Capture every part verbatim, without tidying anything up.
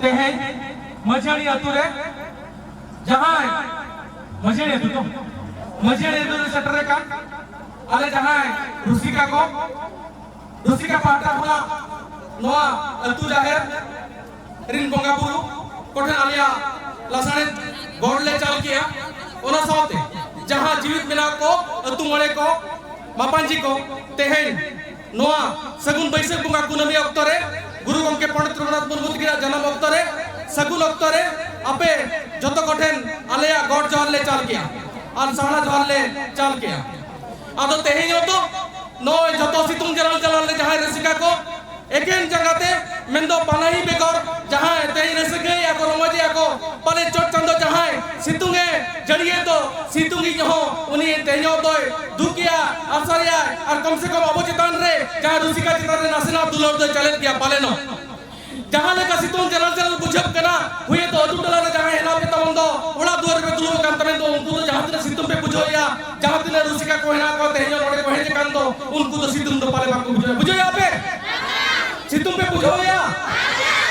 ᱛᱮᱦᱮᱧ ᱢᱟᱹᱡᱷᱤᱭᱟᱹᱲᱤ ᱟᱹᱛᱩ ᱨᱮ ᱡᱟᱦᱟᱸᱭ ᱢᱟᱹᱡᱷᱤᱭᱟᱹᱲᱤ ᱟᱹᱛᱩ ᱫᱚ ᱢᱟᱹᱡᱷᱤᱭᱟᱹᱲᱤ ᱟᱹᱛᱩ ᱨᱮ ᱥᱮᱴᱮᱨ ᱟᱠᱟᱱ ᱟᱞᱮ ᱡᱟᱦᱟᱸᱭ ᱨᱩᱥᱤᱠᱟ ᱠᱚ, ᱨᱩᱥᱤᱠᱟ ᱯᱟᱦᱴᱟ ᱠᱷᱚᱱᱟᱜ ᱱᱚᱣᱟ ᱟᱹᱛᱩ ᱡᱟᱦᱮᱨ ᱨᱤᱱ ᱵᱚᱸᱜᱟ ᱵᱩᱨᱩ ᱠᱚᱴᱷᱮᱱ ᱟᱞᱮᱭᱟᱜ ᱞᱟᱥᱟᱲᱦᱮᱫ ᱜᱚᱰ ᱞᱮ ᱪᱟᱞ ᱠᱮᱜᱼᱟ᱾ ᱚᱱᱟ ᱥᱟᱶᱛᱮ ᱡᱟᱦᱟᱸ ᱡᱤᱣᱤᱫ ᱢᱮᱱᱟᱜ ᱠᱚ ᱟᱹᱛᱩ ᱢᱚᱬᱮ ᱠᱚ, ᱢᱟᱯᱟᱧᱡᱤ ᱠᱚ, ᱛᱮᱦᱮᱧ ᱱᱚᱣᱟ ᱥᱟᱹᱜᱩᱱ ᱵᱟᱹᱭᱥᱟᱹᱠᱷ ᱵᱚᱸᱜᱟ ᱠᱩᱱᱟᱹᱢᱤ ᱚᱠᱛᱚ ᱨᱮ ᱜᱩᱨᱩ ᱜᱚᱢᱠᱮ ᱯᱚᱱᱰᱤᱛ ᱨᱚᱜᱷᱩᱱᱟᱛᱷ ᱢᱩᱨᱢᱩ ᱛᱟᱹᱠᱤᱱᱟᱜ ᱡᱟᱱᱟᱢ ᱚᱠᱛᱚ ᱨᱮ, ᱥᱟᱹᱜᱩᱱ ᱚᱠᱛᱚ ᱨᱮ ᱟᱯᱮ ᱡᱚᱛᱚ ᱠᱚᱴᱷᱮᱱ ᱟᱞᱮᱭᱟᱜ ᱜᱚᱰ ᱡᱚᱦᱟᱨ ᱞᱮ ᱪᱟᱞ ᱠᱮᱜᱼᱟ ᱟᱨ ᱥᱟᱦᱱᱟ ᱡᱚᱦᱟᱨ ᱞᱮ ᱪᱟᱞ ᱠᱮᱜᱼᱟ᱾ ᱟᱫᱚ ᱛᱮᱦᱮᱧ ᱦᱚᱸᱛᱚ ᱱᱚᱜᱼᱚᱭ ᱡᱚᱛᱚ ᱥᱤᱛᱩᱝ ᱡᱟᱞᱟᱞ ᱡᱟᱞᱟᱞ ᱨᱮ ᱡᱟᱦᱟᱸᱭ ᱨᱟᱹᱥᱠᱟᱹ ᱠᱚ ᱮᱠᱮᱱ ᱡᱟᱸᱜᱟ ᱛᱮ, ᱢᱮᱱᱫᱚ ᱯᱟᱱᱟᱦᱤ ᱵᱮᱜᱚᱨ ᱡᱟᱦᱟᱸᱭ ᱛᱮᱦᱮᱧ ᱨᱟᱹᱥᱠᱟᱹᱭᱮᱫᱼᱟ ᱠᱚ, ᱨᱚᱢᱚᱡᱮᱫᱼᱟ ᱠᱚ, ᱯᱟᱞᱮ ᱪᱚᱴ ᱪᱟᱸᱫᱚ ᱡᱟᱦᱟᱸᱭ ᱥᱤᱛᱩᱝ ᱮ ᱡᱟᱹᱲᱤᱭᱮᱫ ᱫᱚ, ᱥᱤᱛᱩᱝ ᱤᱡ ᱦᱚᱸ ᱩᱱᱤ ᱛᱮᱦᱮᱧᱚᱜ ᱫᱚᱭ ᱫᱩᱠᱮᱜᱼᱟ, ᱟᱥᱟᱨᱮᱜᱼᱟ, ᱟᱨ ᱠᱚᱢ ᱥᱮ ᱠᱚᱢ ᱟᱵᱚ ᱪᱮᱛᱟᱱ ᱨᱮ ᱡᱟᱦᱟᱸ ᱨᱩᱥᱤᱠᱟ ᱪᱮᱛᱟᱱ ᱨᱮ ᱱᱟᱥᱮᱱᱟᱜ ᱫᱩᱞᱟᱹᱲ ᱫᱚᱭ ᱪᱟᱞᱮᱫ ᱜᱮᱭᱟ ᱯᱟᱞᱮᱱᱚᱜ᱾ ᱡᱟᱦᱟᱸ ᱞᱮᱠᱟ ᱥᱤᱛᱩᱝ ᱡᱟᱱᱟᱞ ᱡᱟᱱᱟᱞ ᱵᱩᱡᱷᱟᱹᱜ ᱠᱟᱱᱟ, ᱦᱩᱭᱮᱛᱚ ᱟᱹᱛᱩ ᱴᱚᱞᱟ ᱨᱮ ᱡᱟᱦᱟᱸᱭ ᱦᱮᱱᱟᱜ ᱯᱮ ᱛᱟᱵᱚᱱ ᱫᱚ, ᱚᱲᱟᱜ ᱫᱩᱣᱟᱹᱨ ᱨᱮᱯᱮ ᱫᱩᱲᱩᱵ ᱟᱠᱟᱱ ᱛᱟᱵᱮᱱ ᱫᱚ, ᱩᱱᱠᱩ ᱫᱚ ᱡᱟᱦᱟᱸ ᱛᱤᱱᱟᱹᱜ ᱥᱤᱛᱩᱝ ᱯᱮ ᱵᱩᱡᱷᱟᱹᱣᱮᱫᱼᱟ, ᱡᱟᱦᱟᱸ ᱛᱤᱱᱟᱹᱜ ᱨᱩᱥᱤᱠᱟ ᱠᱚ ᱦᱮᱱᱟᱜ ᱠᱚᱣᱟ ᱛᱮᱦᱮᱧ ᱱᱚᱰᱮ ᱠᱚ ᱦᱮᱡ ᱟᱠᱟᱱ ᱫᱚ, ᱩᱱᱠᱩ ᱫᱚ ᱥᱤᱛᱩᱝ ᱫᱚ ᱯᱟᱞᱮ ᱵᱟᱠᱚ ᱵᱩᱡᱷᱟᱹᱣᱟ᱾ ᱵᱩᱡᱷᱟᱹᱣᱮᱫᱼᱟ ᱯᱮ? ᱥᱤᱛᱩᱝ ᱯᱮ ᱵᱩᱡᱷᱟᱹᱣᱮᱫᱼᱟ?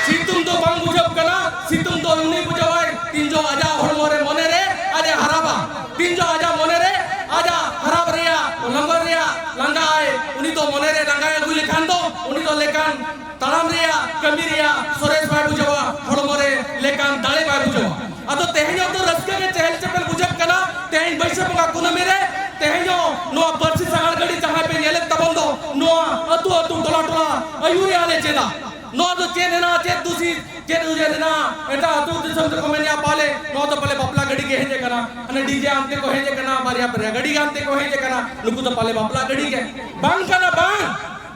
ᱥᱤᱛᱩᱝ ᱫᱚ ᱵᱟᱝ ᱵᱩᱡᱷᱟᱹᱜ ᱠᱟᱱᱟ᱾ ᱥᱤᱛᱩᱝ ᱫᱚ ᱩᱱᱤ ᱵᱩᱡᱷᱟᱹᱣᱟᱭ ᱛᱤᱱ ᱡᱚᱦᱚᱜ ᱟᱡᱟᱜ ᱦᱚᱲᱢᱚ ᱨᱮ ᱢᱚᱱᱮ ᱨᱮ ᱟᱡ ᱮ ᱦᱟᱨᱟᱵᱟ, ᱛᱤᱱ ᱡᱚᱦᱚᱜ ᱟᱡᱟᱜ ᱢᱚᱱᱮ ᱨᱮ ᱟᱡᱟᱜ ᱦᱟᱨᱟᱵ ᱨᱮᱭᱟᱜ, ᱞᱚᱸᱜᱚᱨ ᱨᱮᱭᱟᱜ ᱞᱟᱸᱜᱟ ᱟᱭ, ᱩᱱᱤ ᱫᱚ ᱢᱚᱱᱮ ᱨᱮ ᱞᱟᱸᱜᱟᱭ ᱟᱹᱜᱩ ᱞᱮᱠᱷᱟᱱ ᱫᱚ ᱩᱱᱤ ᱫᱚ ᱞᱮᱠᱟᱱ ᱛᱟᱲᱟᱢ ᱨᱮᱭᱟᱜ, ᱠᱟᱹᱢᱤ ᱨᱮᱭᱟᱜ ᱥᱚᱨᱮᱥ ᱵᱟᱭ ᱵᱩᱡᱷᱟᱹᱣᱟ, ᱦᱚᱲᱢᱚ ᱨᱮ ᱞᱮᱠᱟᱱ ᱫᱟᱲᱮ ᱵᱟᱭ ᱵᱩᱡᱷᱟᱹᱣᱟ᱾ ᱟᱫᱚ ᱛᱮᱦᱮᱧᱚᱜ ᱫᱚ ᱨᱟᱹᱥᱠᱟᱹ ᱜᱮ ᱪᱮᱦᱮᱞ ᱪᱮᱯᱮᱞ ᱵᱩᱡᱷᱟᱹᱜ ᱠᱟᱱᱟ᱾ ᱛᱮᱦᱮᱧ ᱵᱟᱹᱭᱥᱟᱹᱠᱷ ᱵᱚᱸᱜᱟ ᱠᱩᱱᱟᱹᱢᱤ ᱨᱮ ᱛᱮᱦᱮᱧᱚᱜ ᱱᱚᱣᱟ ᱯᱟᱹᱨᱥᱤ ᱥᱟᱜᱟᱲ ᱜᱟᱹᱰᱤ ᱡᱟᱦᱟᱸᱭ ᱯᱮ ᱧᱮᱞᱮᱫ ᱛᱟᱵᱚᱱ ᱫᱚ, ᱱᱚᱣᱟ ᱟᱹᱛᱩ ᱟᱹᱛᱩ, ᱴᱚᱞᱟ ᱴᱚᱞᱟ ᱟᱹᱭᱩᱨᱮᱜᱼᱟ ᱞᱮ ᱪᱮᱫᱟᱜ? ᱱᱚᱣᱟ ᱫᱚ ᱪᱮᱫ ᱦᱮᱱᱟᱜᱼᱟ, ᱪᱮᱫ ᱫᱩᱥᱤ, ᱪᱮᱫ ᱩᱭᱦᱟᱹᱨ ᱦᱮᱱᱟᱜᱼᱟ? ᱮᱴᱟᱜ ᱟᱹᱛᱩ ᱫᱤᱥᱚᱢ ᱛᱮᱠᱚ ᱢᱮᱱᱮᱜᱼᱟ, ᱯᱟᱞᱮ ᱱᱚᱣᱟ ᱫᱚ ᱯᱟᱞᱮ ᱵᱟᱯᱞᱟ ᱜᱟᱹᱰᱤ ᱜᱮ ᱦᱮᱡ ᱟᱠᱟᱱᱟ, ᱦᱟᱱᱮ ᱰᱤᱡᱮ ᱟᱱᱛᱮ ᱠᱚ ᱦᱮᱡ ᱟᱠᱟᱱᱟ, ᱵᱟᱨᱭᱟ ᱵᱟᱨᱭᱟ ᱜᱟᱹᱰᱤ ᱜᱮ ᱟᱱᱛᱮ ᱠᱚ ᱦᱮᱡ ᱟᱠᱟᱱᱟ, ᱱᱩᱠᱩ ᱫᱚ ᱯᱟᱞᱮ ᱵᱟᱯᱞᱟ ᱜᱟᱹᱰᱤ ᱜᱮ ᱵᱟᱝ ᱠᱟᱱᱟ, ᱵᱟᱝ᱾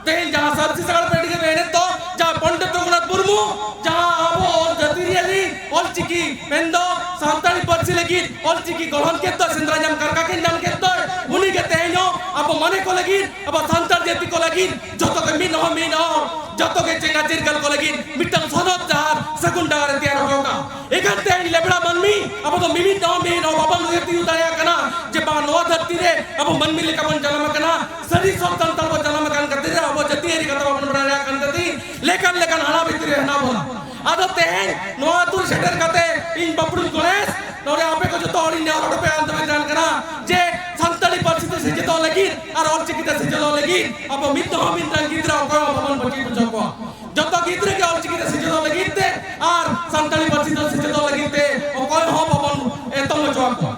ᱛᱮᱦᱮᱧ ᱡᱟᱦᱟᱸ ᱥᱟᱹᱨᱥᱤ ᱥᱟᱜᱟᱲ ᱯᱮ ᱰᱤᱜᱟᱹ ᱮᱱᱮᱡ ᱫᱚ, ᱡᱟᱦᱟᱸ ᱯᱚᱱᱰᱤᱛ ᱨᱚᱜᱷᱩᱱᱟᱛᱷ ᱢᱩᱨᱢᱩ ᱡᱟᱦᱟᱸ ᱟᱵᱚ ᱚᱞ ᱡᱟᱹᱛᱤᱭᱟᱹᱨᱤ ᱚᱞᱪᱤᱠᱤ ᱢᱮᱱᱫᱚ ᱥᱟᱱᱛᱟᱲᱤ ᱯᱟᱹᱨᱥᱤ ᱞᱟᱹᱜᱤᱫ ᱚᱞᱪᱤᱠᱤ ᱜᱚᱲᱦᱚᱱ ᱠᱮᱫ ᱫᱚ, ᱥᱮᱸᱫᱽᱨᱟ ᱧᱟᱢ ᱠᱟᱨᱠᱟ ᱠᱤᱱ ᱧᱟᱢ ᱠᱮᱫ ᱫᱚ, ᱩᱱᱤ ᱜᱮ ᱛᱮᱦᱮᱧ ᱦᱚᱸ ᱟᱵᱚ ᱢᱟᱱᱮ ᱠᱚ ᱞᱟᱹᱜᱤᱫ, ᱟᱵᱚ ᱥᱟᱱᱛᱟᱲ ᱡᱟᱹᱛᱤ ᱠᱚ ᱞᱟᱹᱜᱤᱫ ᱡᱚᱛᱚ ᱜᱮ ᱢᱤᱫ ᱦᱚᱸ ᱢᱤᱫ ᱦᱚᱸ ᱡᱚᱛᱚ ᱜᱮ ᱪᱮᱸᱜᱟ ᱪᱤᱨᱜᱟᱹᱞ ᱠᱚ ᱞᱟᱹᱜᱤᱫ ᱢᱤᱫᱴᱟᱝ ᱥᱚᱱᱚᱛ ᱰᱟᱦᱟᱨ ᱥᱟᱹᱜᱩᱱ ᱰᱟᱦᱟᱨ ᱮ ᱛᱮᱭᱟᱨ ᱦᱚᱴᱚ ᱠᱟᱜᱼᱟ᱾ ᱮᱱᱠᱷᱟᱱ ᱛᱮᱦᱮᱧ ᱞᱮᱵᱲᱟ ᱢᱟᱹᱱᱢᱤ ᱟᱵᱚ ᱫᱚ ᱢᱤᱢᱤᱫ ᱦᱚᱸ ᱢᱤᱫ ᱦᱚᱸ ᱵᱟᱵᱚᱱ ᱩᱭᱦᱟᱹᱨ ᱛᱤᱭᱳᱜ ᱫᱟᱲᱮᱭᱟᱜ ᱠᱟᱱᱟ ᱡᱮ ᱵᱟᱝ ᱱᱚᱣᱟ ᱫᱷᱟᱹᱨᱛᱤ ᱨᱮ ᱟᱵᱚ ᱢᱟᱹᱱᱢᱤ ᱞᱮᱠᱟ ᱵᱚᱱ ᱡᱟᱱᱟᱢ ᱟᱠᱟᱱᱟ, ᱥᱟᱹᱨᱤ ᱥᱚᱛ ᱥᱟᱱᱛᱟᱲ ᱵᱚᱱ ᱡᱟᱱᱟᱢ ᱟᱠᱟᱱ ᱠᱷᱟᱹᱛᱤᱨ ᱨᱮ ᱟᱵᱚ ᱡᱟᱹᱛᱤᱭᱟᱹᱨᱤ ᱠᱟᱛᱷᱟ ᱵᱟᱵᱚᱱ ᱵᱟᱲᱟᱭ ᱫᱟᱲᱮᱭᱟᱜ ᱠᱟᱱ ᱠᱷᱟᱹᱛᱤᱨ ᱞᱮᱠᱟᱱ ᱞᱮᱠᱟᱱ ᱦᱟᱲᱟ ᱵᱷᱤᱛᱤᱨ ᱨᱮ ᱦᱮᱱᱟᱜ ᱵᱚᱱᱟ᱾ ᱟᱫᱚ ᱛᱮᱦᱮᱧ ᱱᱚᱣᱟ ᱟᱹᱛᱩ ᱨᱮ ᱥᱮᱴᱮᱨ ᱠᱟᱛᱮ ᱤᱧ ᱵᱟᱯᱲᱩᱡ ᱜᱚᱱᱮᱥ ᱱᱚᱰᱮ ᱟᱯᱮ ᱠᱚ ᱡᱚᱛᱚ ᱦᱚᱲᱤᱧ ᱱᱮᱦᱚᱨ ᱦᱚᱴᱚ ᱯᱮᱭᱟ ᱟᱱᱫᱳᱞᱚᱱ ᱠᱟᱱᱟ ᱡᱮ ᱥᱟᱱᱛᱟᱲᱤ ᱯᱟᱹᱨᱥᱤ ᱛᱮ ᱥᱮᱪᱮᱫᱚᱜ ᱞᱟᱹᱜᱤᱫ ᱟᱨ ᱚᱞᱪᱤᱠᱤ ᱛᱮ ᱥᱮᱪᱮᱫᱚᱜ ᱞᱟᱹᱜᱤᱫ ᱟᱵᱚ ᱢᱤᱫ ᱫᱚ ᱦᱚᱸ ᱢᱤᱫᱴᱟᱝ ᱜᱤᱫᱽᱨᱟᱹ ᱚᱠᱚᱭ ᱦᱚᱸ ᱵᱟᱵᱚᱱ ᱵᱟᱹᱪᱤᱛ ᱦᱚᱪᱚ ᱠᱚᱣᱟ᱾ ᱡᱚᱛᱚ ᱜᱤᱫᱽᱨᱟᱹ ᱜᱮ ᱚᱞᱪᱤᱠᱤ ᱛᱮ ᱥᱮᱪᱮᱫᱚᱜ ᱞᱟᱹᱜᱤᱫ ᱛᱮ ᱟᱨ ᱥᱟᱱᱛᱟᱲᱤ ᱯᱟᱹᱨᱥᱤ ᱛᱮ ᱥᱮᱪᱮᱫᱚᱜ ᱞᱟᱹᱜᱤᱫ ᱛᱮ ᱚᱠᱚᱭ ᱦᱚᱸ ᱵᱟᱵᱚᱱ ᱮᱛᱚᱢ ᱦᱚᱪᱚ ᱟᱠᱚᱣᱟ᱾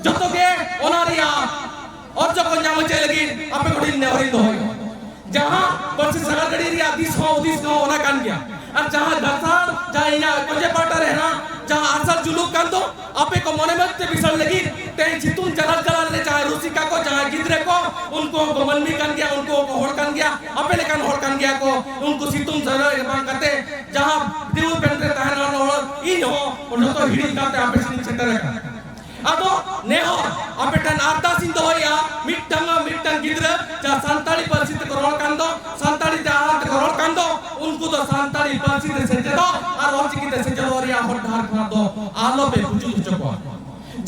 ᱡᱚᱛᱚ ᱜᱮ ᱚᱱᱟ ᱨᱮᱭᱟᱜ ᱚᱨᱡᱚ ᱠᱚ ᱧᱟᱢ ᱦᱚᱪᱚᱭ ᱞᱟᱹᱜᱤᱫ ᱟᱯᱮ ᱠᱚᱴᱷᱮᱱ ᱱᱮᱦᱚᱨᱤᱧ ᱫᱚᱦᱚᱭᱟ᱾ ᱡᱟᱦᱟᱸ ᱯᱟᱹᱨᱥᱤ ᱥᱟᱜᱟᱲ ᱜᱟᱹᱰᱤ ᱨᱮᱭᱟᱜ ᱫᱤᱥ ᱦᱚᱸ ᱦᱩᱫᱤᱥ ᱦᱚᱸ ᱚᱱᱟ ᱠᱟᱱ ᱜᱮᱭᱟ᱾ ᱟᱨ ᱡᱟᱦᱟᱸ ᱫᱟᱥᱟᱲ, ᱡᱟᱦᱟᱸ ᱤᱧᱟᱹᱜ ᱠᱚᱡᱮ ᱯᱟᱦᱴᱟ ᱨᱮ ᱦᱮᱱᱟᱜ, ᱡᱟᱦᱟᱸ ᱟᱨᱥᱟᱞ ᱡᱩᱞᱩᱜ ᱠᱟᱱ ᱫᱚ, ᱟᱯᱮ ᱠᱚ ᱢᱚᱱᱮ ᱢᱚᱱᱮ ᱛᱮ ᱵᱤᱥᱟᱞ ᱞᱟᱹᱜᱤᱫ ᱛᱮᱦᱮᱧ ᱥᱤᱛᱩᱝ ᱡᱟᱞᱟᱞ ᱡᱟᱞᱟᱞ ᱨᱮ ᱡᱟᱦᱟᱸᱭ ᱨᱩᱥᱤᱠᱟ ᱠᱚ, ᱡᱟᱦᱟᱸᱭ ᱜᱤᱫᱽᱨᱟᱹ ᱠᱚ, ᱩᱱᱠᱩ ᱦᱚᱸᱠᱚ ᱢᱟᱹᱱᱢᱤ ᱠᱟᱱ ᱜᱮᱭᱟ, ᱩᱱᱠᱩ ᱦᱚᱸᱠᱚ ᱦᱚᱲ ᱠᱟᱱ ᱜᱮᱭᱟ, ᱟᱯᱮ ᱞᱮᱠᱟᱱ ᱦᱚᱲ ᱠᱟᱱ ᱜᱮᱭᱟ ᱠᱚ᱾ ᱩᱱᱠᱩ ᱥᱤᱛᱩᱝ ᱡᱟᱞᱟᱞ ᱨᱮ ᱵᱟᱝ ᱠᱟᱛᱮ ᱡᱟᱦᱟᱸ ᱫᱤᱣ ᱯᱮᱱᱴ ᱨᱮ ᱛᱟᱦᱮᱱ ᱦᱚᱲ, ᱤᱧ ᱦᱚᱸ ᱡᱚᱛᱚ ᱦᱤᱲᱤᱧ ᱠᱟᱛᱮ ᱟᱯᱮ ᱥᱮᱫ ᱤᱧ ᱥᱮᱴᱮᱨ ᱟᱠᱟᱱᱟ᱾ ᱟᱫᱚ ᱱᱮᱦᱚᱨ ᱟᱯᱮ ᱴᱷᱮᱱ ᱟᱨᱫᱟᱥ ᱤᱧ ᱫᱚᱦᱚᱭᱟ, ᱢᱤᱫᱴᱟᱝ ᱢᱤᱫᱴᱟᱝ ᱜᱤᱫᱽᱨᱟᱹ ᱡᱟᱦᱟᱸ ᱥᱟᱱᱛᱟᱲᱤ ᱯᱟᱹᱨᱥᱤ ᱛᱮᱠᱚ ᱨᱚᱲ ᱠᱟᱱ ᱫᱚ, ᱥᱟᱱᱛᱟᱲᱤ ᱛᱮ ᱟᱲᱟᱝ ᱛᱮᱠᱚ ᱨᱚᱲ ᱠᱟᱱ ᱫᱚ, ᱩᱱᱠᱩ ᱫᱚ ᱥᱟᱱᱛᱟᱲᱤ ᱯᱟᱹᱨᱥᱤ ᱛᱮ ᱥᱮᱪᱮᱫᱚᱜ ᱟᱨ ᱚᱞᱪᱤᱠᱤ ᱛᱮ ᱥᱮᱪᱮᱫᱚᱜ ᱨᱮᱭᱟᱜ ᱦᱚᱨ ᱰᱟᱦᱟᱨ ᱠᱷᱚᱱᱟᱜ ᱫᱚ ᱟᱞᱚ ᱯᱮ ᱯᱩᱪᱩᱡ ᱦᱚᱪᱚ ᱠᱚᱣᱟ᱾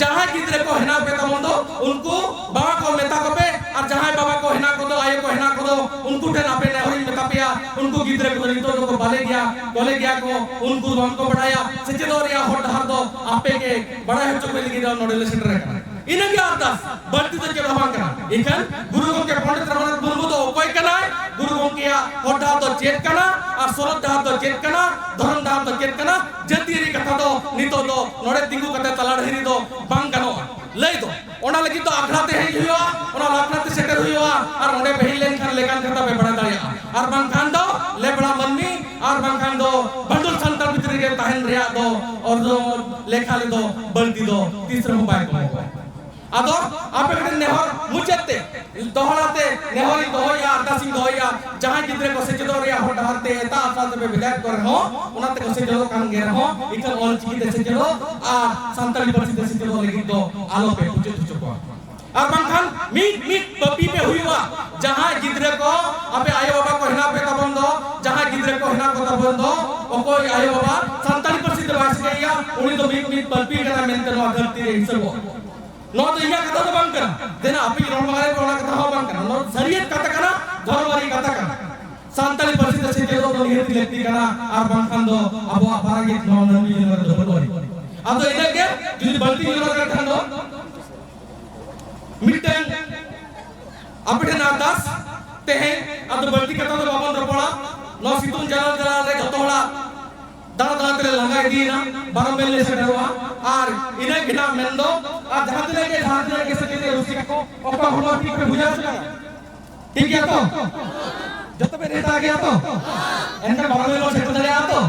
ᱡᱟᱦᱟᱸᱭ ᱜᱤᱫᱽᱨᱟᱹ ᱠᱚ ᱦᱮᱱᱟᱜ ᱯᱮ ᱛᱟᱵᱚᱱ ᱫᱚ, ᱩᱱᱠᱩ ᱵᱟᱵᱟ ᱠᱚ ᱢᱮᱛᱟ ᱠᱚᱯᱮ, ᱟᱨ ᱡᱟᱦᱟᱸᱭ ᱵᱟᱵᱟ ᱠᱚ ᱦᱮᱱᱟᱜ ᱠᱚᱫᱚ, ᱟᱭᱳ ᱠᱚ ᱦᱮᱱᱟᱜ ᱠᱚᱫᱚ, ᱩᱱᱠᱩ ᱴᱷᱮᱱ ᱟᱯᱮ ᱱᱮᱦᱚᱨᱤᱧ ᱢᱮᱛᱟ ᱯᱮᱭᱟ, ᱩᱱᱠᱩ ᱜᱤᱫᱽᱨᱟᱹ ᱠᱚᱫᱚ ᱱᱤᱛᱚᱜ ᱫᱚᱠᱚ ᱵᱟᱞᱮ ᱜᱮᱭᱟ, ᱠᱚᱞᱮ ᱜᱮᱭᱟ ᱠᱚ, ᱩᱱᱠᱩ ᱫᱚ ᱵᱟᱝᱠᱚ ᱵᱟᱲᱟᱭᱟ᱾ ᱥᱮᱪᱮᱫᱚᱜ ᱨᱮᱭᱟᱜ ᱦᱚᱨ ᱰᱟᱦᱟᱨ ᱫᱚ ᱟᱯᱮ ᱜᱮ ᱵᱟᱲᱟᱭ ᱦᱚᱪᱚ ᱠᱚ ᱞᱟᱹᱜᱤᱫ ᱱᱚᱰᱮ ᱞᱮ ᱥᱮᱴᱮᱨ ᱟᱠᱟᱱᱟ᱾ ᱤᱱᱟᱹᱜᱮ ᱟᱨᱫᱟᱥ, ᱵᱟᱹᱲᱛᱤ ᱫᱚ ᱪᱮᱫ ᱦᱚᱸ ᱵᱟᱝ ᱠᱟᱱᱟ᱾ ᱮᱱᱠᱷᱟᱱ ᱜᱩᱨᱩ ᱜᱚᱢᱠᱮ ᱯᱚᱱᱰᱤᱛ ᱨᱚᱜᱷᱩᱱᱟᱛᱷ ᱢᱩᱨᱢᱩ ᱫᱚ ᱚᱠᱚᱭ ᱠᱟᱱᱟᱭ? ᱜᱩᱨᱩ ᱜᱚᱢᱠᱮᱭᱟᱜ ᱦᱚᱨ ᱰᱟᱦᱟᱨ ᱫᱚ ᱪᱮᱫ ᱠᱟᱱᱟ? ᱟᱨ ᱥᱚᱱᱚᱛ ᱰᱟᱦᱟᱨ ᱫᱚ ᱪᱮᱫ ᱠᱟᱱᱟ? ᱫᱷᱚᱨᱚᱢ ᱰᱟᱦᱟᱨ ᱫᱚ ᱪᱮᱫ ᱠᱟᱱᱟ? ᱡᱟᱹᱛᱤᱭᱟᱹᱨᱤ ᱠᱟᱛᱷᱟ ᱫᱚ ᱱᱤᱛᱚᱜ ᱫᱚ ᱱᱚᱰᱮ ᱛᱤᱸᱜᱩ ᱠᱟᱛᱮ ᱛᱟᱞᱟ ᱰᱟᱹᱦᱤ ᱨᱮᱫᱚ ᱵᱟᱝ ᱜᱟᱱᱚᱜᱼᱟ ᱞᱟᱹᱭ ᱫᱚ᱾ ᱚᱱᱟ ᱞᱟᱹᱜᱤᱫ ᱫᱚ ᱟᱠᱷᱲᱟ ᱛᱮ ᱦᱮᱡ ᱦᱩᱭᱩᱜᱼᱟ, ᱚᱱᱟ ᱟᱠᱷᱲᱟ ᱛᱮ ᱥᱮᱴᱮᱨ ᱦᱩᱭᱩᱜᱼᱟ, ᱟᱨ ᱚᱸᱰᱮ ᱯᱮ ᱦᱮᱡ ᱞᱮᱱᱠᱷᱟᱱ ᱞᱮᱠᱟᱱ ᱠᱟᱛᱷᱟ ᱯᱮ ᱵᱟᱲᱟᱭ ᱫᱟᱲᱮᱭᱟᱜᱼᱟ᱾ ᱟᱨ ᱵᱟᱝᱠᱷᱟᱱ ᱫᱚ ᱞᱮᱵᱲᱟ ᱢᱟᱹᱱᱢᱤ, ᱟᱨ ᱵᱟᱝᱠᱷᱟᱱ ᱫᱚ ᱵᱷᱟᱱᱰᱩᱞ ᱥᱟᱱᱛᱟᱲ ᱵᱷᱤᱛᱨᱤ ᱨᱮ ᱛᱟᱦᱮᱱ ᱨᱮᱭᱟᱜ ᱫᱚ ᱚᱨᱡᱚ ᱞᱮᱠᱷᱟ ᱨᱮᱫᱚ ᱵᱟᱹᱲᱛᱤ ᱫᱚ ᱛᱤᱥ ᱨᱮᱦᱚᱸ ᱵᱟᱭ ᱠᱚᱢᱚᱜᱼᱟ᱾ ᱟᱫᱚ ᱟᱯᱮ ᱠᱚᱴᱷᱮᱱ ᱱᱮᱦᱚᱨ ᱢᱩᱪᱟᱹᱫ ᱛᱮ ᱫᱚᱦᱲᱟ ᱛᱮ ᱱᱮᱦᱚᱨᱤᱧ ᱫᱚᱦᱚᱭᱟ, ᱟᱨᱫᱟᱥᱤᱧ ᱫᱚᱦᱚᱭᱟ, ᱡᱟᱦᱟᱸᱭ ᱜᱤᱫᱽᱨᱟᱹ ᱠᱚ ᱥᱮᱪᱮᱫᱚᱜ ᱨᱮᱭᱟᱜ ᱦᱚᱨ ᱰᱟᱦᱟᱨ ᱛᱮ ᱮᱴᱟᱜ ᱟᱥᱲᱟ ᱛᱮᱯᱮ ᱵᱷᱮᱡᱟᱭᱮᱫ ᱠᱚ ᱨᱮᱦᱚᱸ, ᱚᱱᱟ ᱛᱮᱠᱚ ᱥᱮᱪᱮᱫᱚᱜ ᱠᱟᱱ ᱜᱮ ᱨᱮᱦᱚᱸ, ᱮᱱᱠᱷᱟᱱ ᱚᱞ ᱪᱤᱠᱤ ᱛᱮ ᱥᱮᱪᱮᱫᱚᱜ ᱟᱨ ᱥᱟᱱᱛᱟᱲᱤ ᱯᱟᱹᱨᱥᱤ ᱛᱮ ᱥᱮᱪᱮᱫᱚᱜ ᱞᱟᱹᱜᱤᱫ ᱫᱚ ᱟᱞᱚ ᱯᱮ ᱯᱩᱪᱩᱡ ᱦᱚᱪᱚ ᱠᱚᱣᱟ᱾ ᱟᱨ ᱵᱟᱝᱠᱷᱟᱱ ᱢᱤᱫ ᱢᱤᱫ ᱯᱟᱹᱯᱤ ᱯᱮ ᱦᱩᱭᱩᱜᱼᱟ᱾ ᱡᱟᱦᱟᱸᱭ ᱜᱤᱫᱽᱨᱟᱹ ᱠᱚ ᱟᱯᱮ ᱟᱭᱳ ᱵᱟᱵᱟ ᱠᱚ ᱦᱮᱱᱟᱜ ᱯᱮ ᱛᱟᱵᱚᱱ ᱫᱚ, ᱡᱟᱦᱟᱸᱭ ᱜᱤᱫᱽᱨᱟᱹ ᱠᱚ ᱦᱮᱱᱟᱜ ᱠᱚ ᱛᱟᱵᱚᱱ ᱫᱚ, ᱚᱠᱚᱭ ᱟᱭᱳ ᱵᱟᱵᱟ ᱥᱟᱱᱛᱟᱲᱤ ᱯᱟᱹᱨᱥᱤ ᱛᱮ ᱵᱟᱭ ᱥᱮᱪᱮᱫ ᱮᱭᱟ, ᱩᱱᱤ ᱫᱚ ᱢᱤᱫ ᱢᱤᱫ ᱯᱟᱹᱯᱤ ᱠᱟᱱᱟ ᱢᱮᱱᱛᱮ ᱱᱚᱣᱟ ᱫᱷᱟᱹᱨᱛᱤ ᱨᱮ ᱦᱤᱥᱟᱹᱵᱚᱜᱼᱟ᱾ ᱱᱚᱣᱟ ᱫᱚ ᱤᱧᱟᱹᱜ ᱠᱟᱛᱷᱟ ᱫᱚ ᱵᱟᱝ ᱠᱟᱱᱟ᱾ ᱫᱮᱱᱟ ᱟᱯᱮ ᱨᱚᱲ ᱢᱟᱜᱟᱨᱮ ᱯᱮ ᱚᱱᱟ ᱠᱟᱛᱷᱟ ᱦᱚᱸ ᱵᱟᱝ ᱠᱟᱱᱟ᱾ ᱱᱚᱣᱟ ᱫᱚ ᱥᱟᱹᱨᱤᱭᱟᱹᱛ ᱠᱟᱛᱷᱟ ᱠᱟᱱᱟ, ᱫᱷᱚᱨᱚᱢᱟᱨᱤ ᱠᱟᱛᱷᱟ ᱠᱟᱱᱟ᱾ ᱥᱟᱱᱛᱟᱲᱤ ᱯᱟᱹᱨᱥᱤ ᱛᱮ ᱥᱮᱪᱮᱫᱚᱜ ᱱᱤᱦᱟᱹᱛ ᱞᱟᱹᱠᱛᱤ ᱠᱟᱱᱟ, ᱟᱨ ᱵᱟᱝᱠᱷᱟᱱ ᱫᱚ ᱟᱵᱚᱣᱟᱜ ᱵᱟᱨᱟ ᱜᱮ ᱱᱚᱣᱟ ᱢᱟᱹᱱᱢᱤ ᱡᱤᱭᱚᱱ ᱨᱮᱫᱚ ᱵᱟᱹᱱᱩᱜ ᱟᱹᱱᱤᱡ᱾ ᱟᱫᱚ ᱤᱱᱟᱹᱜ ᱜᱮ, ᱡᱩᱫᱤ ᱵᱟᱹᱲᱛᱤ ᱧᱮᱞᱚᱜ ᱠᱟᱱ ᱠᱷᱟᱱ ᱫᱚ ᱢᱤᱫᱴᱟᱝ ᱟᱯᱮ ᱴᱷᱮᱱ ᱟᱨᱫᱟᱥ ᱛᱮᱦᱮᱧ, ᱟᱫᱚ ᱵᱟᱹᱲᱛᱤ ᱠᱟᱛᱷᱟ ᱫᱚ ᱵᱟᱵᱚᱱ ᱨᱚᱯᱚᱲᱟ᱾ ᱱᱚᱣᱟ ᱥᱤᱛᱩᱝ ᱡᱟᱞᱟᱞ ᱡᱟᱞᱟᱞ ᱨᱮ ᱡᱚᱛᱚ ᱦᱚᱲᱟᱜ ᱫᱟᱬᱟ ᱫᱟᱬᱟ ᱛᱮᱞᱮ ᱞᱟᱸᱜᱟ ᱤᱫᱤᱭᱮᱱᱟ, ᱵᱟᱨᱚ ᱢᱟᱭᱤᱞ ᱞᱮ ᱥᱮᱴᱮᱨᱚᱜᱼᱟ᱾ ᱟᱨ ᱤᱱᱟᱹ ᱜᱮ ᱱᱟᱜ ᱢᱮᱱᱫᱚ, ᱟᱨ ᱡᱟᱦᱟᱸ ᱛᱤᱱᱟᱹᱜ ᱜᱮ, ᱡᱟᱦᱟᱸ ᱛᱤᱱᱟᱹᱜ ᱜᱮ ᱥᱮ ᱪᱮᱫ ᱨᱩᱥᱤᱠᱟ ᱠᱚ, ᱚᱠᱟ ᱦᱚᱲᱢᱚ ᱴᱷᱤᱠ ᱯᱮ ᱵᱩᱡᱷᱟᱹᱣ ᱥᱮ ᱵᱟᱝ? ᱴᱷᱤᱠ ᱜᱮᱭᱟ ᱛᱚ? ᱡᱚᱛᱚ ᱯᱮ ᱱᱮᱣᱛᱟ ᱜᱮᱭᱟ ᱛᱚ? ᱮᱱᱠᱷᱟᱱ ᱵᱟᱨᱚ ᱢᱟᱭᱤᱞ ᱵᱚᱱ ᱥᱮᱴᱮᱨ ᱫᱟᱲᱮᱭᱟᱜᱼᱟ ᱛᱚ?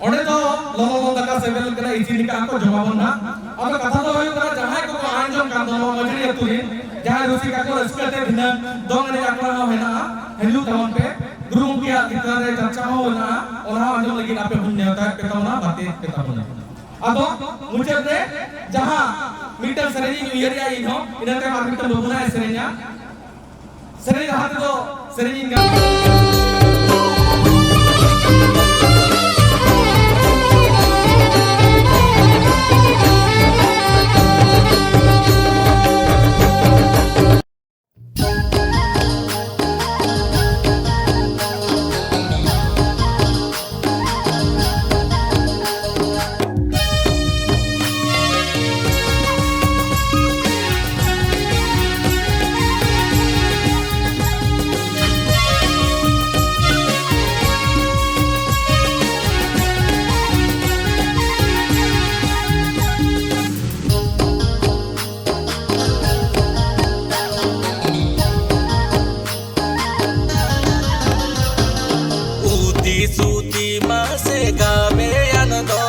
ᱚᱸᱰᱮ ᱫᱚ ᱞᱚᱞᱚ ᱞᱚᱞᱚ ᱫᱟᱠᱟ ᱥᱮᱵᱮᱞ ᱠᱟᱱᱟ, ᱤᱥᱤᱱ ᱠᱟᱜᱼᱟ ᱠᱚ, ᱡᱚᱢᱟᱵᱚᱱ ᱱᱟᱜ᱾ ᱟᱫᱚ ᱠᱟᱛᱷᱟ ᱫᱚ ᱦᱩᱭᱩᱜ ᱠᱟᱱᱟ, ᱡᱟᱦᱟᱸᱭ ᱠᱚᱠᱚ ᱟᱸᱡᱚᱢ ᱠᱟᱱ ᱫᱚ ᱱᱚᱣᱟ ᱢᱟᱹᱡᱷᱟᱹᱨᱤ ᱟᱹᱛᱩ ᱨᱮᱱ, ᱡᱟᱦᱟᱸᱭ ᱨᱩᱥᱤᱠᱟ ᱠᱚ ᱨᱟᱹᱥᱠᱟᱹ ᱛᱮ ᱫᱷᱤᱱᱟᱹᱝ ᱫᱚᱝ ᱮᱱᱮᱡ ᱟᱠᱷᱲᱟ ᱦᱚᱸ ᱦᱮᱱᱟᱜᱼᱟ, ᱦᱤᱡᱩᱜ ᱛᱟᱵᱚᱱ ᱯᱮ᱾ ᱜᱩᱨᱩ ᱜᱚᱢᱠᱮᱭᱟᱜ ᱪᱮᱛᱟᱱ ᱨᱮ ᱪᱟᱨᱪᱟ ᱦᱚᱸ ᱢᱮᱱᱟᱜᱼᱟ, ᱚᱱᱟ ᱦᱚᱸ ᱟᱸᱡᱚᱢ ᱞᱟᱹᱜᱤᱫ ᱟᱯᱮ ᱵᱚᱱ ᱱᱮᱣᱛᱟᱭᱮᱫ ᱯᱮ ᱛᱟᱵᱚᱱᱟ, ᱵᱟᱛᱮ ᱯᱮ ᱛᱟᱵᱚᱱᱟ᱾ ᱟᱫᱚ ᱢᱩᱪᱟᱹᱫ ᱨᱮ ᱡᱟᱦᱟᱸ ᱢᱤᱫᱴᱟᱝ ᱥᱮᱨᱮᱧ ᱤᱧ ᱩᱭᱦᱟᱹᱨᱮᱜᱼᱟ ᱤᱧ ᱦᱚᱸ, ᱤᱱᱟᱹ ᱛᱟᱭᱚᱢ ᱟᱨ ᱢᱤᱫᱴᱟᱝ ᱵᱟᱹᱵᱩ ᱱᱟᱭ ᱥᱮᱨᱮᱧᱟ᱾ ᱥᱮᱨᱮᱧ ᱞᱟᱦᱟ ᱛᱮᱫᱚ ᱥᱮᱨᱮᱧ ᱤᱧ ᱜᱟᱱ ᱩᱛᱤ ᱥᱩᱛᱤ ᱢᱟᱥᱮ ᱜᱟᱵᱮᱭᱟᱱ ᱫᱚ,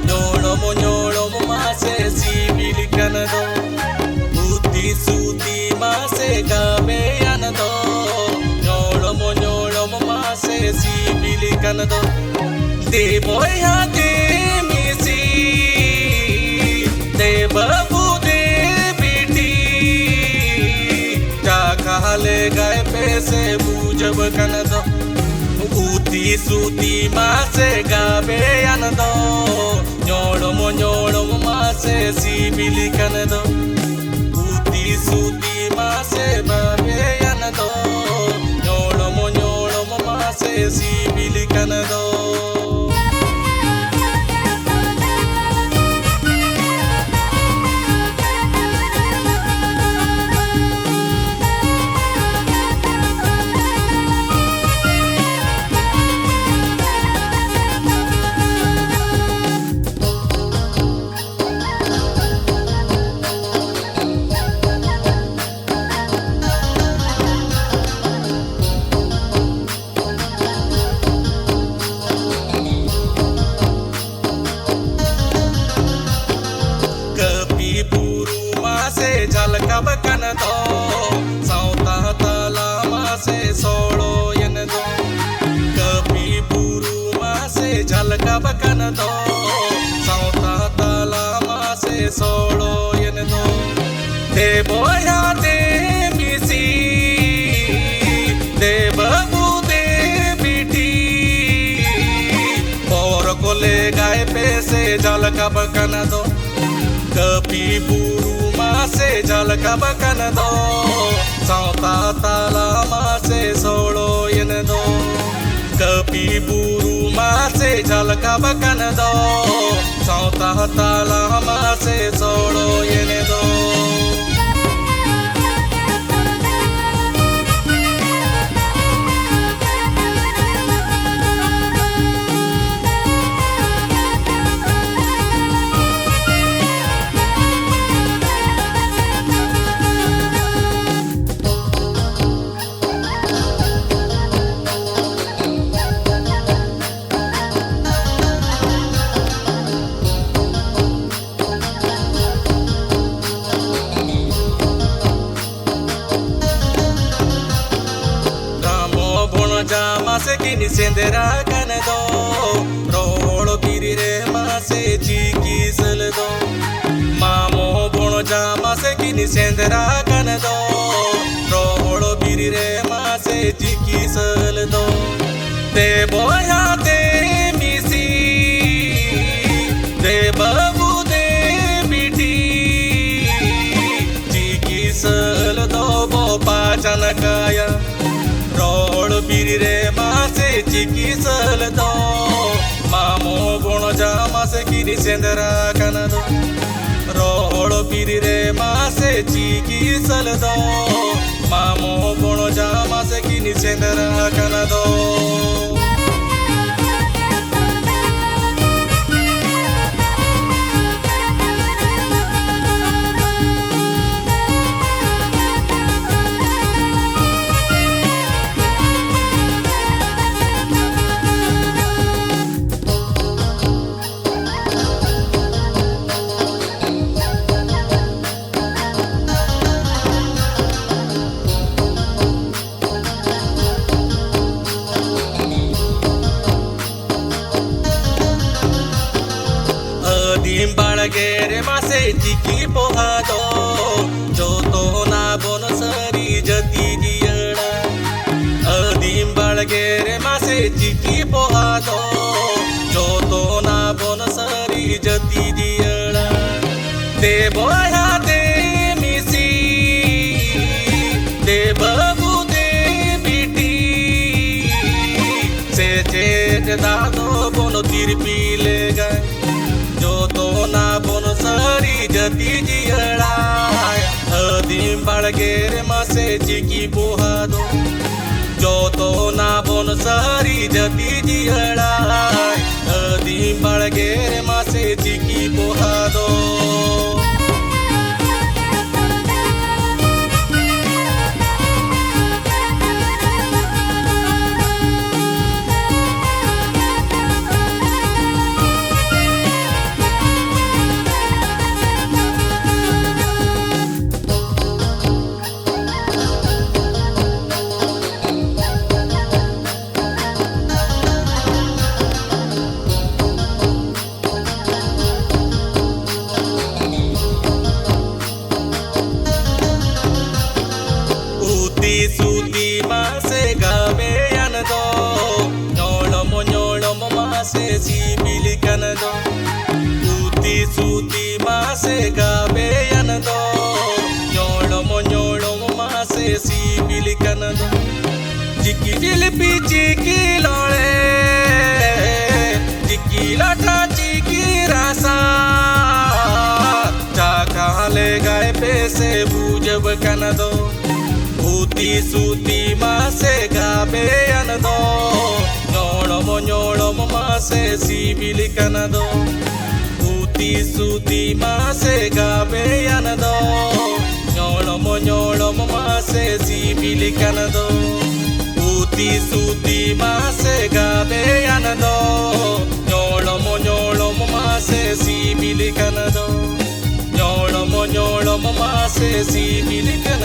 ᱧᱚᱲᱚᱢ ᱧᱚᱲᱚᱢ ᱢᱟᱥᱮ ᱥᱤᱵᱤᱞ ᱠᱟᱱ ᱫᱚ᱾ ᱩᱛᱤ ᱥᱩᱛᱤ ᱢᱟᱥᱮ ᱜᱟᱵᱮᱭᱟᱱ ᱫᱚ, ᱧᱚᱲᱚᱢ ᱧᱚᱲᱚᱢ ᱢᱟᱥᱮ ᱥᱤᱵᱤᱞ ᱠᱟᱱ ᱫᱚ᱾ ᱫᱮ ᱵᱚᱭᱦᱟ ᱫᱮ ᱢᱤᱥᱤ, ᱫᱮ ᱵᱟᱹᱵᱩ ᱫᱮ ᱵᱤᱴᱤ, ᱪᱟᱠᱷᱟ ᱞᱮᱜᱟᱭ ᱯᱮ ᱥᱮ ᱵᱩᱡᱷᱟᱹᱣ ᱠᱟᱱ ᱫᱚ᱾ ᱩᱛᱤ ᱥᱩᱛᱤ ᱢᱟᱥᱮ ᱜᱟᱵᱮᱭᱟᱱ ᱫᱚ, ᱧᱚᱲᱚᱢ ᱧᱚᱲᱚᱢ ᱢᱟᱥᱮ ᱥᱤᱵᱤᱞ ᱠᱟᱱ ᱫᱚ᱾ ᱩᱛᱤ ᱥᱩᱛᱤ ᱢᱟᱥᱮ ᱜᱟᱵᱮᱭᱟᱱ ᱫᱚ, ᱧᱚᱲᱚᱢ ᱧᱚᱲᱚᱢ ᱢᱟᱥᱮ ᱥᱤᱵᱤᱞ ᱫᱚ ᱥᱟᱶᱛᱟ ᱛᱟᱞᱟ ᱢᱟᱥᱮ ᱥᱚᱲᱚᱭᱮᱱ ᱫᱚ, ᱠᱟᱹᱯᱤ ᱵᱩᱨᱩ ᱢᱟᱥᱮ ᱡᱷᱟᱞᱠᱟᱣ ᱟᱠᱟᱱ ᱫᱚ ᱥᱟᱶᱛᱟ ᱛᱟᱞᱟ ᱢᱟᱥᱮ ᱥᱚᱲᱚᱭᱮᱱ ᱫᱚ᱾ ᱫᱮ ᱵᱚᱭᱦᱟ ᱫᱮ ᱢᱤᱥᱤ, ᱫᱮ ᱵᱟᱹᱵᱩ ᱫᱮ ᱵᱤᱴᱤ, ᱵᱚᱨ ᱠᱚᱞᱮ ᱜᱟᱭ ᱯᱮ ᱥᱮ ᱡᱷᱟᱞᱠᱟᱣ ᱟᱠᱟᱱ ᱫᱚ᱾ ᱠᱟᱹᱯᱤ ᱵᱩᱨᱩ ᱢᱟᱥᱮ ᱡᱷᱟᱞᱠᱟᱣ ᱟᱠᱟᱱ ᱫᱚ, ᱥᱟᱶᱛᱟ ᱛᱟᱞᱟ ᱢᱟᱥᱮ ᱥᱚᱲᱚᱭᱮᱱ ᱫᱚ᱾ ᱠᱟᱹᱯᱤ ᱵᱩᱨᱩ ᱢᱟᱥᱮ ᱡᱷᱟᱞᱠᱟᱣ ᱟᱠᱟᱱ ᱫᱚ, ᱥᱟᱶᱛᱟ ᱛᱟᱞᱟ ᱢᱟᱥᱮ ᱥᱚᱲᱚᱭᱮᱱ ᱫᱚ᱾ ᱨᱟᱢᱚ ᱵᱚᱱᱡᱟ ᱢᱟᱥᱮ ᱠᱤᱱ ᱥᱮᱸᱫᱽᱨᱟ ᱠᱟᱱ ᱫᱚ, ᱨᱚᱦᱚᱲ ᱵᱤᱨ ᱨᱮ ᱢᱟᱥᱮ ᱪᱤᱠᱤᱥᱟᱹᱞ ᱫᱚ᱾ ᱢᱟᱢᱚ ᱵᱚᱱᱡᱟ ᱢᱟᱥᱮ ᱠᱤᱱ ᱥᱮᱸᱫᱽᱨᱟ ᱠᱟᱱ ᱫᱚ, ᱨᱚᱦᱚᱲ ᱵᱤᱨ ᱨᱮ ᱢᱟᱥᱮ ᱪᱤᱠᱤᱥᱟᱹᱞ ᱫᱚ᱾ ᱫᱮ ᱵᱚᱭᱦᱟ ᱫᱮ ᱢᱤᱥᱤ, ᱫᱮ ᱵᱟᱹᱵᱩ ᱫᱮ ᱵᱤᱴᱤ, ᱪᱤᱠᱤᱥᱟᱹᱞ ᱫᱚ ᱵᱚ ᱯᱟᱪᱟᱱ ᱠᱟᱭᱟ᱾ ᱨᱚᱲ ᱵᱤᱨ ᱨᱮ ᱢᱟᱥᱮ ᱪᱤᱠᱤᱥᱟᱹᱞ ᱫᱚ, ᱢᱟᱢᱚ ᱵᱚᱱᱡᱟ ᱢᱟᱥᱮ ᱠᱤᱱ ᱥᱮᱸᱫᱽᱨᱟ ᱠᱟᱱ ᱫᱚ᱾ ᱨᱚᱦᱚᱲ ᱵᱤᱨ ᱨᱮ ᱢᱟᱥᱮ ᱪᱤᱠᱤᱥᱟᱹᱞ ᱫᱚ, ᱢᱟᱢᱚ ᱵᱚᱱᱡᱟ ᱢᱟᱥᱮ ᱠᱤᱱ ᱥᱮᱸᱫᱽᱨᱟ ᱠᱟᱱ ᱫᱚ᱾ ᱡᱚᱛᱚᱱᱟ ᱵᱚᱱ ᱥᱟᱹᱨᱤ ᱡᱟᱹᱛᱤ ᱡᱤᱭᱟᱹᱲᱟ᱾ ᱟᱹᱫᱤᱢ ᱵᱟᱲᱜᱮ ᱨᱮ ᱢᱟᱥᱮ ᱪᱤᱠᱤ ᱯᱚᱦᱟ ᱫᱚ, ᱡᱚᱛᱚᱱᱟ ᱵᱚᱱ ᱥᱟᱹᱨᱤ ᱡᱟᱹᱛᱤ ᱡᱤᱭᱟᱹᱲᱟ᱾ ᱫᱮ ᱵᱚᱭᱦᱟ ᱫᱮ ᱢᱤᱥᱤ, ᱫᱮ ᱵᱟᱹᱵᱩ ᱫᱮ ᱵᱤᱴᱤ, ᱥᱮᱪᱮᱫ ᱫᱟᱜ ᱫᱚ ᱵᱚᱱ ᱛᱤᱨᱯᱤ ᱞᱮᱜᱟᱭ᱾ ᱡᱚᱛᱚᱱᱟ ᱵᱚᱱ ᱥᱟᱹᱨᱤ ᱡᱟᱹᱛᱤ ᱡᱤᱭᱟᱹᱲᱟᱭ, ᱟᱹᱫᱤᱢ ᱵᱟᱲᱜᱮ ᱨᱮ ᱢᱟᱥᱮ ᱪᱤᱠᱤ ᱯᱚᱦᱟ ᱫᱚ᱾ ᱡᱚᱛᱚᱱᱟ ᱵᱚᱱ ᱥᱟᱹᱨᱤ ᱡᱟᱹᱛᱤ ᱡᱤᱭᱟᱹᱲᱟᱭ, ᱟᱹᱫᱤᱢ ᱵᱟᱲᱜᱮ ᱨᱮ ᱢᱟᱥᱮ ᱪᱤᱠᱤ ᱯᱚᱦᱟ ᱫᱚ᱾ ᱩᱛᱤ ᱥᱩᱛᱤ ᱢᱟᱥᱮ ᱜᱟᱵᱮᱭᱟᱱ ᱫᱚ, ᱧᱚᱲᱚᱢ ᱧᱚᱲᱚᱢ ᱢᱟᱥᱮ ᱥᱤᱵᱤᱞ ᱠᱟᱱ ᱫᱚ᱾ ᱩᱛᱤ ᱥᱩᱛᱤ ᱢᱟᱥᱮ ᱜᱟᱵᱮᱭᱟᱱ ᱫᱚ, ᱧᱚᱲᱚᱢ ᱧᱚᱲᱚᱢ ᱢᱟᱥᱮ ᱥᱤᱵᱤᱞ ᱠᱟᱱ ᱫᱚ᱾ ᱪᱤᱠᱤ ᱡᱤᱞᱯᱤ ᱪᱤᱠᱤ ᱞᱚᱲᱮ, ᱪᱤᱠᱤ ᱞᱟᱴᱷᱟ ᱪᱤᱠᱤ ᱨᱟᱥᱟ, ᱪᱟᱠᱷᱟ ᱞᱮᱜᱟᱭ ᱯᱮ ᱥᱮ ᱵᱩᱡᱷᱟᱹᱣ ᱠᱟᱱ ᱫᱚ᱾ ᱩᱛᱤ ᱥᱩᱛᱤ ᱢᱟᱥᱮ ᱜᱟᱵᱮᱭᱟᱱ ᱫᱚ, ᱧᱚᱲᱚᱢ ᱧᱚᱲᱚᱢ ᱢᱟᱥᱮ ᱥᱤᱵᱤᱞ ᱠᱟᱱ ᱫᱚ᱾ ᱩᱛᱤ ᱥᱩᱛᱤ ᱢᱟᱥᱮ ᱜᱟᱵᱮᱭᱟᱱ ᱫᱚ, ᱧᱚᱲᱚᱢ ᱧᱚᱲᱚᱢ ᱢᱟᱥᱮ ᱥᱤᱵᱤᱞ ᱠᱟᱱ ᱫᱚ᱾ ᱩᱛᱤ ᱥᱩᱛᱤ ᱢᱟᱥᱮ ᱜᱟᱵᱮᱭᱟᱱ ᱫᱚ, ᱧᱚᱲᱚᱢ ᱧᱚᱲᱚᱢ ᱢᱟᱥᱮ ᱥᱤᱵᱤᱞ ᱠᱟᱱ ᱫᱚ᱾ ᱧᱚᱲᱚᱢ ᱧᱚᱲᱚᱢ ᱢᱟᱥᱮ ᱥᱤᱵᱤᱞ ᱠᱟᱱ